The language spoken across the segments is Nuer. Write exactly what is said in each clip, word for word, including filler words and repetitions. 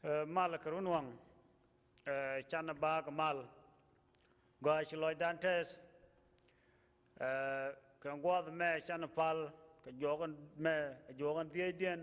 Ɛ, mal kɛ runwaŋ, ɛ, canɛ baak mal. Gɔaa ci lɔcdan tɛth. Ɛ, kɛ gua̱a̱th mɛ canɛ pal kɛ juɔk ɛn mɛ, juɔk ɛn dhiecdiɛn.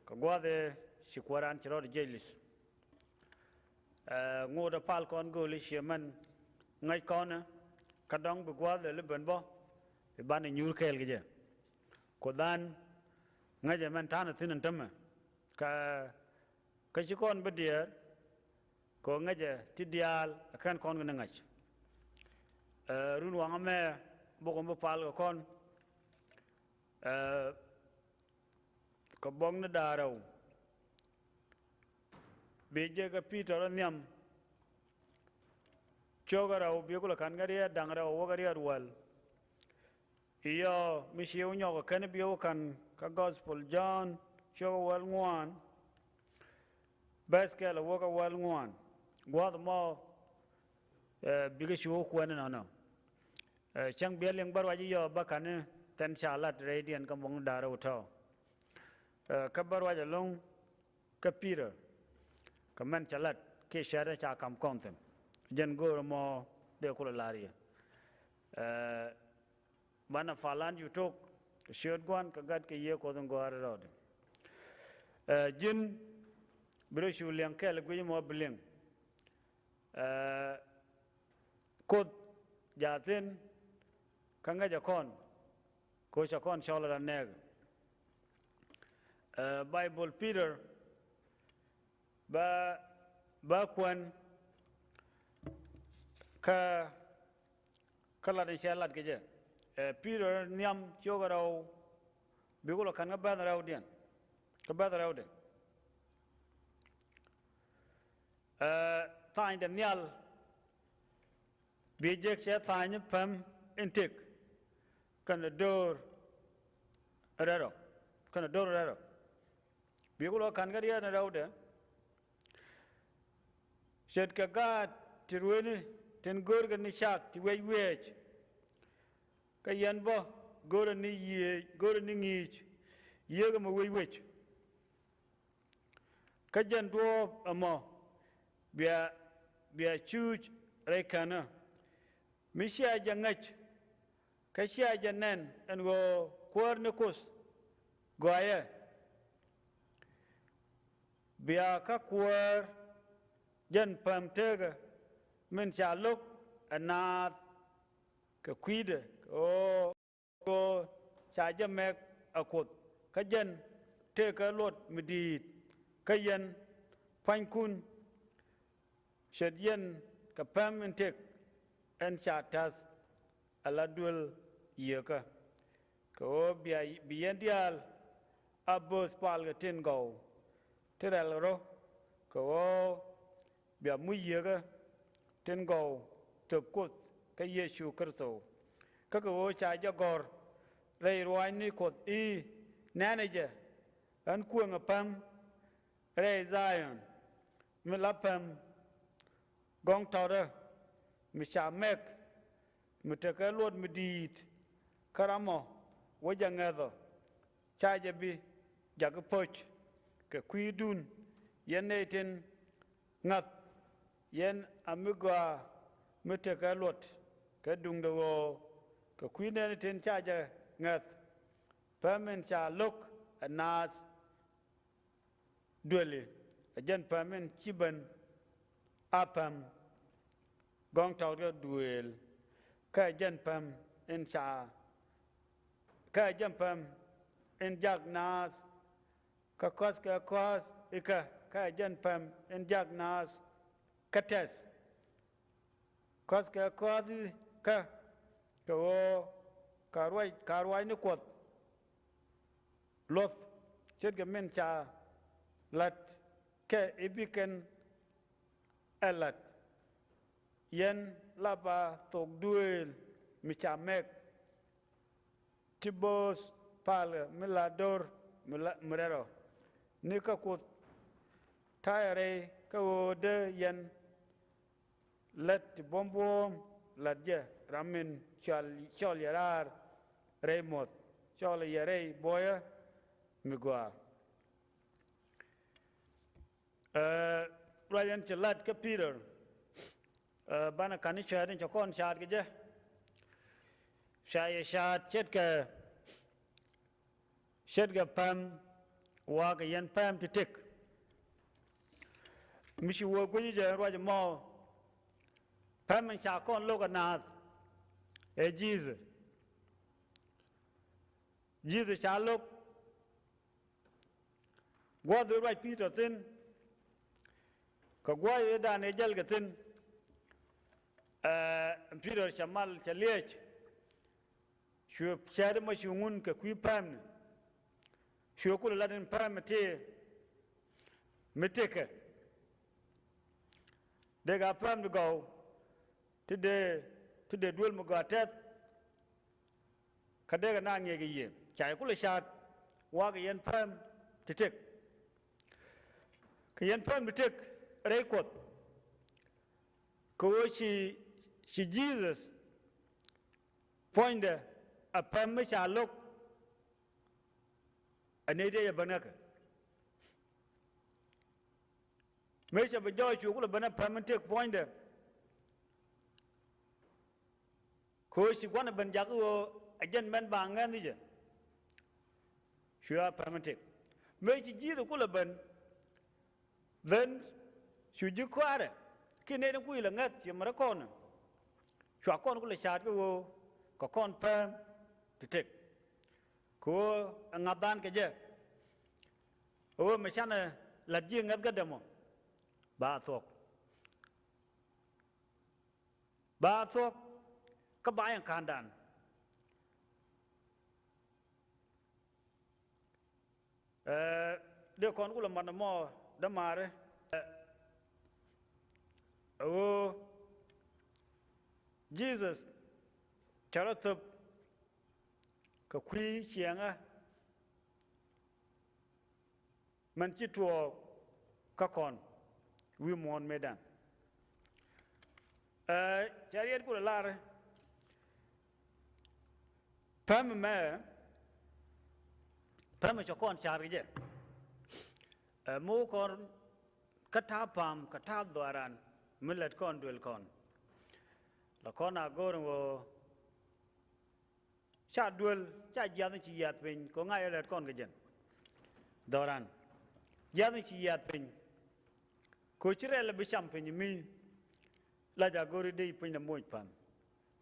Kɛ gua̱a̱th ɛ ci kuääran ci rɔɔd jiɛc li̱th. Ɛ, ŋot ɛ pal kɔn gööli ciɛ mɛn ŋäc kɔn ɛ kä dɔ̱ŋ bi gua̱a̱th ɛ li ben bä. Bi banɛ nyuur kɛɛl kɛ jɛ. Kuoth an ŋäcɛ mɛn ta̱nɛ thi̱n ɛn tämɛ. Kä kä ci kɔn bi diɛɛr kɛ ɣöö ŋäcɛ ti diaal ɛ kɛn kɔn kɛ ni ŋa̱c. Ɛ, run waŋä mɛ bukɛ mi pal kɛ kɔn. Ɛ, kɛ buɔ̱k ni da̱ŋ rɛw. Bi jek ɛ Pi̱tɛr ɛ nhiam. Cio̱k ɛ rɛw bi kulɛ ka̱n kɛ riɛt da̱ŋ rɛw wä kɛ riɛt wäl. Iyɔ mi ci wä nyɔk ɛ kɛn bi wä ka̱n kä Gospel John cio̱k ɛ wäl ŋuan. Bɛth kɛl ɛ wä kɛ wäl ŋuan. Gua̱a̱th mɔ, ɛ, bikɛ ci wä kuɛn inɔnɔ. Ɛ, cäŋ biɛ liŋ bä ruac iyɔ bä ka̱n i̱ tɛn ca lat rɛydiɛn kä muɔ̱ŋ da̱ŋ rɛw tɔ̱. Ɛ, kä bä ruac ɛlɔ̱ŋ kä Pi̱tɛr. Kɛ mɛn ca lat kiɛ cäät ca ka̱m kɔn thi̱n. Jɛn go̱o̱rä mɔ dee kulɛ la̱r yɛ. Ɛ, banɛ pal an cu tok kɛ ciöt Gua̱n kɛ Gat kɛ Yiëë Kuɔth in gɔ̱a̱r rɔɔdɛ. Ɛ, ji̱n bi rɔ cu liɛŋ kɛl guic mɔ bi liŋ. Ɛ, Kuoth jaathin kä ŋäcɛ kɔn kɛ ɣöö ca kɔn cɔl ɛ la nɛɛk. Ɛ, Baibol Pi̱tɛr bä, bä kuɛn kä, kä lat in cɛ lat kɛ jɛ. Ɛ, Pi̱tɛr nhiam cio̱k ɛ rɛw bi kulɛ ka̱n kä bɛ̈th rɛwdiɛn. Kä bɛ̈th rɛwdɛ. Ɛ, tha̱a̱ŋdɛ nhial bi jek cɛ tha̱a̱ŋ päm in tëk kɛnɛ do̱r rɛl rɔ. Kɛnɛ do̱r rɛl rɔ. Bi kulɛ ka̱n kä riɛt in rɛwdɛ. Ce̱tkɛ gaat ti rueeni tin görkɛ ni cak ti wiɛc wiɛɛc. Kä yɛn bä görɛ ni yiëë, görɛ ni ŋi̱i̱c yiëëkɛ mi wec wec. Kä jɛn duɔ̱ɔ̱p ɛmɔ bia, bia cuuc rɛy känä. Mi cia jɛ ŋäc kä cia jɛ nɛn ɛn ɣöö Kuäär ni Kuoth gɔaaɛ. Bia kä kuäär jɛn päm teekä min ca lo̱k ɛ naath kɛ kui̱dɛ kɛ ɣöö ɣöö ca jɛ mɛk ɛ Kuoth kä jɛn tëëkɛ luɔt mi di̱i̱t kä yɛn pua̱nykun. Ce̱t yɛn kɛ päm in tëk ɛn ca täth ala duël yieekä. Kɛ ɣöö bia, bi yɛn diaal a bööth palkɛ tin gɔw ti rɛl rɔ kɛ ɣöö bia muc yieekä tin gɔw thöp Kuoth kä Yecu Kritho. Kä kɛ ɣöö ca jɛ gɔ̱r rɛy ruaacni Kuɔth i̱ nɛnɛ jɛ ɣän kueŋɛ päm rɛy Dhayɔn mi la päm gɔ̱ŋ tɔ̱tdä mi ca mɛk mi tekɛ luɔt mi di̱i̱t kä ram mɔ wä jɛ ŋäthɔ. Ca jɛ bi jakä po̱c kɛ kui̱dun yɛn nɛy tin ŋa̱th yɛn a mi gɔaa mi tekɛ luɔt kɛ duŋdɛ ɣöö kɛ kui̱ nɛɛni tin ca jɛ ŋäth. Päm in ca lo̱k ɛ naath duëli ɛ jɛn päm in ci ben a päm gɔ̱ŋ tɔ̱tdä duëël. Kä ɛ jɛn päm in ca, kä ɛ jɛn päm in jak naath kä kɔ̱thkɛ kɔ̱th ikä. Kä ɛ jɛn päm in jak naath kä tɛth. Kɔ̱thkɛ kɔ̱th ikä kɛ ɣöö ka ruac, ka ruac ni Kuɔth luɔth ce̱tkɛ min ca la̱t kɛ i̱ bi kɛn ɛ la̱t. Yɛn la ba thok duëël mi ca mɛk ti bööth palkɛ mi la do̱r mi la, mi rɛl rɔ. Ni kä Kuoth ta̱yɛ rɛy kä ɣöö dee yɛn lät ti buɔ̱mbuɔ̱ɔ̱m la̱t jɛ ram min cɔl, cɔl yɛ raar rɛy muɔ̱th, cɔl yɛ rɛy buɔyä mi gɔaa. Ɛ, ruac ɛn ci lat kä Peter. Ɛ, banɛ ka̱n i̱ cäät in cɛ kɔn ca̱a̱t kɛ jɛ. Ca yɛ ca̱a̱t ce̱tkɛ, ce̱tkɛ päm, wakɛ yɛn päm ti tëk. Mi ci wä guic jɛ ruac mɔ, päm in ca kɔn lo̱k ɛ naath ɛ Jesus. Jesus ca lo̱k. Gua̱th ruac Peter thi̱n, kɛ gua̱th ëëdan ëë jäl kɛ thi̱n. Ɛ, Peter cɛ mal, cɛ liec. Cuɛ cäät mɔ cu ŋun kɛ kui̱ pämni. Cuɛ kulɛ lat in päm mi tëë, mi tëkɛ. Dee ka päm ti gɔw, ti dee, ti dee duel mi gɔaa tɛth. Kä dee kɛ na ŋiɛc kɛ yiëë, ca yɛ kulɛ ca̱a̱t, wakɛ yɛn päm ti tëk. Kɛ yɛn päm ti tëk rɛy Kuɔth. Kɛ ɣöö ci, ci Jesus puɔ̱nydɛ a päm mi ca lo̱k, a nɛy tëë jɛ ben kä kɛ. Mëë cɛ bi jɔɔc cu kulɛ ben a päm mi tëk puɔ̱nydɛ. Kɛ ɣöö ci gua̱n ɛ ben jakä ɣöö ɛ jɛn mɛn ba ŋäth ni jɛ. Cu a päm mi tëk. Mëë ci Jesus kulɛ ben, then cu ji̱ kua̱rɛ, kiɛ nɛy ni kui̱ lɛ ŋäth ci mɛ rɛ kɔn. Cua kɔn kulɛ ca̱a̱t kä ɣöö kɛ kɔn päm ti tëk. Kɛ ɣöö ɛ ŋa̱thdan kɛ jɛ. Ɣöö mɛ canɛ la̱t ji̱ ŋäth kä dämɔ, ba thuɔ̱k. Ba thuɔ̱k kä ba yɛn ka̱ndan. Ɛ, dee kɔn kulɛ mat nɔmɔ dee maari. Ɛ, ɣöö Jesus cɛ rɔ thöp kɛ kui̱ ciɛŋä. Mɛn ci tuɔɔk kä kɔn wi̱i̱ muɔ̱ɔ̱n mëëdan. Ɛ, cɛ riɛt kulɛ lar päm mɛ, päm cɛ kɔn ca̱a̱r kɛ jɛ. Ɛ, mi wä kɔn kä ta̱a̱ pa̱a̱m kä ta̱a̱ dhɔaaran mi lät kɔn duël kɔn. La kɔn a go̱o̱r in ɣöö ca duel, ca jiath ni ci yiath piny, kɛ ɣöö ŋa̱c ɛ lät kɔn kɛ jɛn. Dhɔran. Jiath ni ci yiath piny. Kɛ ɣöö ci rɛl bi cam piny mi la ja go̱ri dee piny na moc päm.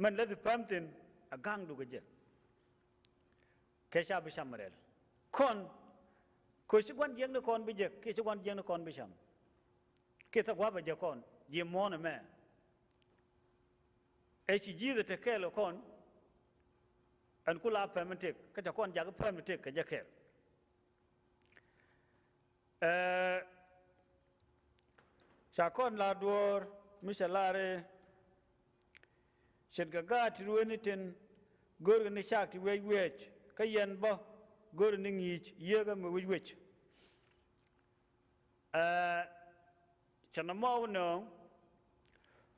Mɛn läthi päm thi̱n a ga̱ŋdu kɛ jɛ. Kɛ ca bi cam rɛl. Kɔn, kɛ ɣöö ci gua̱n jiäkni kɔn bi jek, kiɛ ci gua̱n jiäkni kɔn bi cam. Kiɛ thɛ gua̱a̱p a jek kɔn, ji̱ muɔ̱ɔ̱n ɛmɛ. Ɛ ci Jesus te kɛɛl kɛ kɔn, ɛn ku la päm in tëk, kä ca kɔn jak päm in tëk kɛ jɛ kɛɛl. Ɛ, ca kɔn la duɔ̱ɔ̱r mi cɛ lar i̱, ce̱tkɛ gaat ti ruëëni tin görkɛ ni cak ti wiɛc wiɛc, kä yɛn bä görkɛ ni ŋi̱i̱c yieekä mi wi̱c wi̱c. Ɛ, cɛ nɔmɔ wä nööŋ.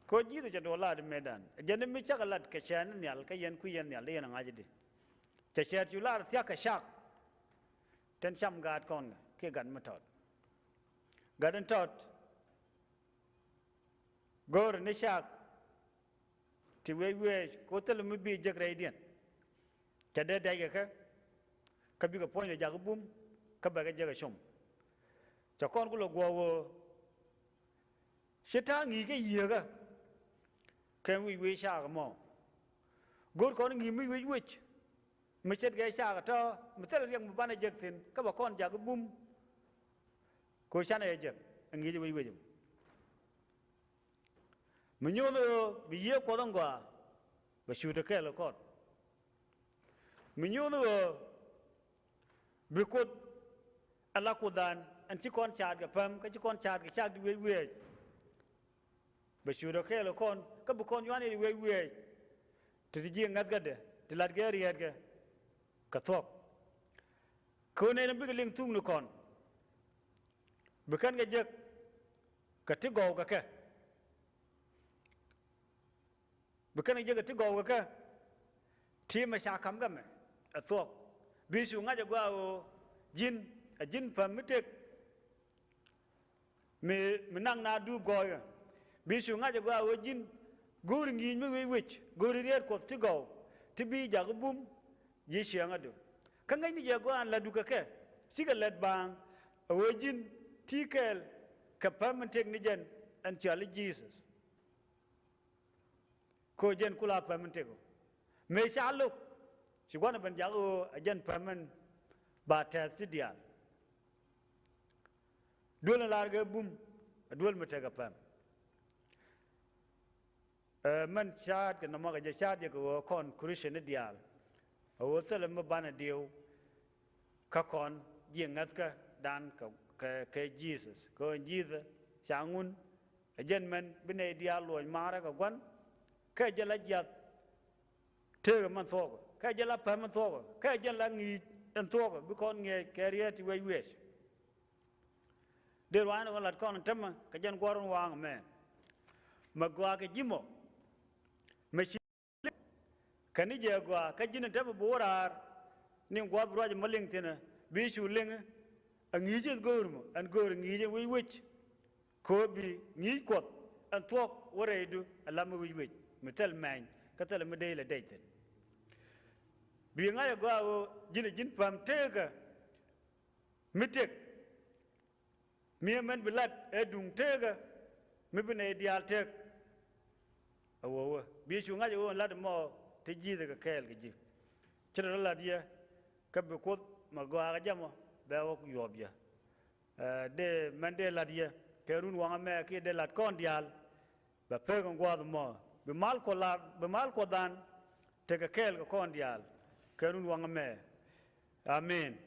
Kɛ ɣöö Jesus cɛ duɔl lat mëëdan. Jɛn mi cakɛ lat kɛ cɛɛt ni nhial, kä yɛn kui̱ yɛn nhial, dee yɛn a ŋa̱c i̱di. Cɛ cɛɛt cu lar thia̱k kɛ cak. Tin cam gaat kɔn kɛ, kiɛ gat mi tɔt. Gat in tɔt. Go̱o̱r ni cak. Ti wiɛc wiɛc, kɛ ɣöö thilɛ mi bi jek rɛydiɛn. Cɛ dee dɛc kɛ kɛ, kä bikɛ puɔ̱nydɛ jak i̱ bum, kä bɛ kɛ jek ɛ com. Cɛ kɔn ku lɛ guɔ̱ɔ̱k ɣöö ci ta̱a̱ ŋi̱i̱c kä yieekä. Kɛ wi̱i̱ wi̱i̱ cak ɛmɔ. Go̱o̱r kɔn ŋi̱i̱c mi wi̱i̱ wi̱c. Mi ce̱tkɛ cak ɛ tɔ̱, mi thilɛ riɛk mi banɛ jek thi̱n, kä bɛ kɔn jak i̱ bum. Kɛ ɣöö canɛ jɛ jek, ɛ ŋi̱i̱c wi̱i̱ wi̱c ɛmɔ. Mi nyuuth ɣöö bi yiëë Kuɔth in gɔaa, bɛ cuut ɛ kɛɛl kɛ kɔn. Mi nyuuth ɣöö bi Kuoth ala Kuothdan, ɛn ci kɔn ca̱a̱t kɛ päm, kä ci kɔn ca̱a̱t kɛ cak ti wiɛc wiɛɛc. Bɛ cuut ɛ kɛɛl kɛ kɔn, kä bi kɔn nyuan i̱ ti wiɛc wiɛɛc. Ti ti ji̱ ŋäthkädɛ, ti latkɛ riɛɛtkɛ, kɛ thuɔ̱k. Kɛ ɣöö nɛn bikɛ liŋ thuk ni kɔn. Bi kɛn kɛ jek, kɛ ti gɔw kɛ kɛ. Bi kɛn kɛ jek kɛ ti gɔw kɛ kɛ. Ti mɛ ca ka̱m kɛ mɛ, ɛ thuɔ̱k. Bi cu ŋa̱c ɛ gɔaa ɣöö ji̱n, ɛ ji̱n päm mi tëk. Mi, mi naŋ na dup gɔɔyä. Bi cu ŋa̱c ɛ gɔaa ɣöö ji̱n go̱o̱ri ŋi̱i̱c mi wec wec, go̱o̱ri riet Kuɔth ti gɔw, ti bi jakä bum ji̱ ciɛŋädu. Kä ŋäcni jɛ gɔaa ɛn lätdu kɛ kɛ, cikɛ lät baaŋ ɛ ɣöö ji̱n ti kɛɛl kɛ päm in tëk ni jɛn ɛn cɔali Jesus. Kɛ ɣöö jɛn kula päm in tëk ɔ. Mëë ca lo̱k, ci gua̱n ɛ ben jakä ɣöö ɛ jɛn päm in ba tɛth ti diaal. Duel in lar kɛ bum, ɛ duel mi tekɛ päm. Ɛ, mɛn ca̱a̱t kɛ nɔmɔ kɛ jɛ ca̱a̱t jɛ kɛ ɣöö kɔn Christian ni diaal. Ɛ ɣöö thilɛ mi banɛ diw kä kɔn ji̱ ŋäthkä dan kɛ, kɛ, kɛ Jesus. Kɛ ɣöö Jesus ca ŋun, ɛ jɛn mɛn bi nɛy diaal luɔ̱c maarɛ kɛ gua̱n, kɛ jɛ la jiath tëëkɛ mɛn thuɔ̱kɛ, kɛ jɛ la päm mɛn thuɔ̱kɛ, kɛ jɛ la ŋi̱i̱c ɛn thuɔ̱kɛ, bi kɔn ŋiɛc kɛ riet ti wec wiɛc. Dee ruaacni kɔn lat kɔn tämɛ kɛ jɛn gua̱r wun waaŋ mɛ. Mɛ gɔaa kɛ ji̱ mɔ. Mɛ ci liŋ. Kɛn ni jɛ gɔaa kä ji̱n tämɛ bi wä raar. Ni gua̱r bi ruac mɔ liŋ thi̱n ɛ. Bi cu liŋ ɛ ŋi̱i̱c ith go̱o̱r mɔ. Ɛn go̱o̱r ŋi̱i̱c ɛ wi̱c wi̱c. Kɛ ɣöö bi ŋi̱i̱c Kuɔth ɛn thuɔ̱k wä rɛydu ɛ lam mi wi̱c wi̱c. Mi thil mɛny kä thil mi dee ilɛ dec thi̱n. Bi ŋa̱c ɛ gɔaa ɣöö ji̱n ɛ ji̱n päm tëëkä. Mi tëk. Mi ɛmɛn bi lat ɛ duŋ tëëkä mi bi nɛy diaal tëk. Ɛ wä wä bi cu ŋa̱c ɛ ɣöö lat ɛmɔ te ji̱th ɛ kɛ kɛɛl kɛ ji̱. Ci rɔ lat yɛ kä bi Kuoth mɛ gɔaa kɛ jɛ mɔ bɛ wä yuɔp yɛ. Ɛ, dee mɛn dee lat yɛ kɛ run waŋ ɛmɛ kiɛ dee lat kɔn diaal. Bɛ pek in gua̱a̱th mɔ bi mal Kuɔth lar, bi mal Kuɔth dhan tekɛ kɛɛl kɛ kɔn diaal kɛ run waŋ ɛmɛ. Amen.